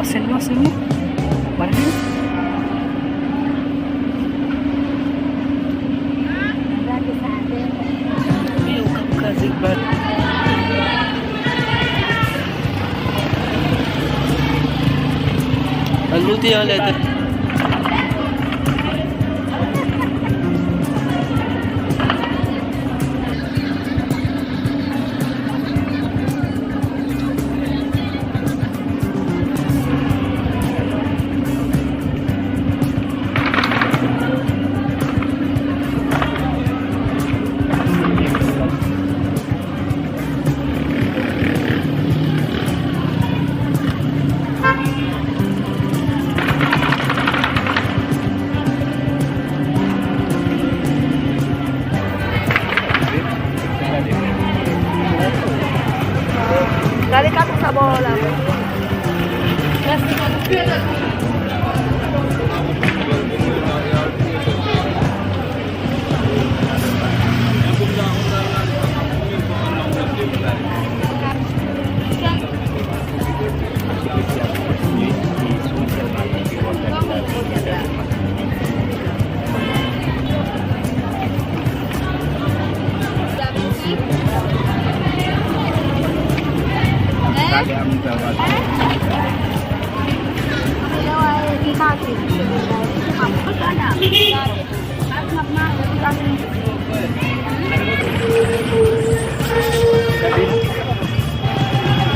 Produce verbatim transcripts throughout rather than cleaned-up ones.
Lanse l, lanse l, non. Wale. Yo, k ap kraze bal. Ann moute anlè tèt. Gade katon sa bò la.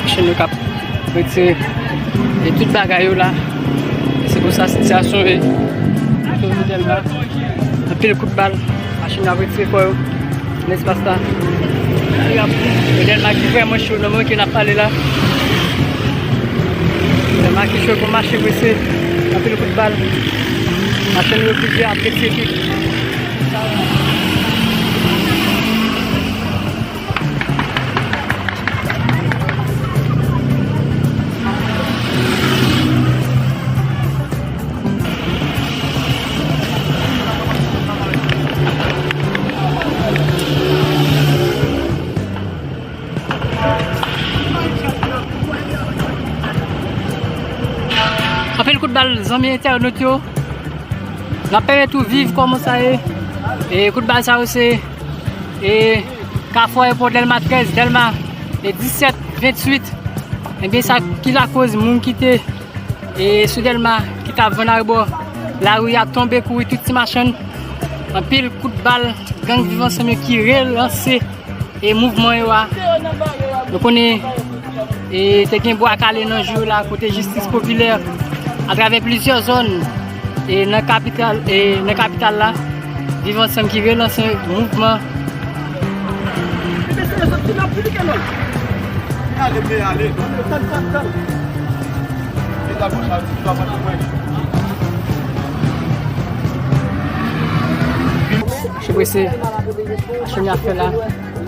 Machin yo k ap retire e tout bagay yo la. E se konsa sitiyasyon ye. Kote Dèlma, anpil kout bal. Machin yo ap retire kò yo nan espas la. E Dèlma ki vrèman cho nan moman ke n ap pale la. Dèlma ki cho pou mache prese. Anpil kout bal. Machin yo plizyè ap retire tout. Anpil kout bal, zanmi entènot yo. N ap pèmèt ou viv kòman sa ye. E kout bal sa yo se, e, Kafou Ayewopò Dèlma trèz, Dèlma, e disèt, venntuit. Ebyen, sa ki lakoz moun ki te, e, sou Dèlma, ki t ap vann arebò lari a tonbe kouri tout ti machann. Anpil kout bal, gang Viv Ansanm yo ki relanse e mouvman yo a. Nou konnen, e, te gen bwa kale nan jou yo la, kote Jistis Popilè, atravè plizyè zòn, e, nan kapital, e, nan kapital la, Viv Ansanm ki relanse mouvman. Mache prese, machin ap fè la.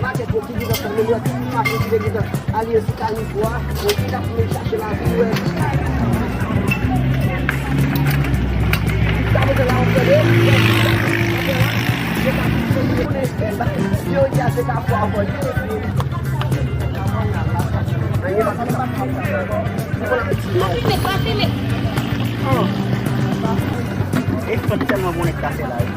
Makèt yo ki gentan fèmen, nou wè tout machin ki te gentan ale yo sou kanivwa, yo ki t ap vin chache lavi, nou wè. Sa mete la, w ap tande, yo ka tout soti, yo ka tout soti. Yo di a se Kafou ankò, yo rete. Anyen pa sa. Filme, pa filme. E fòt tèlman bon nèg ka fè la, wi.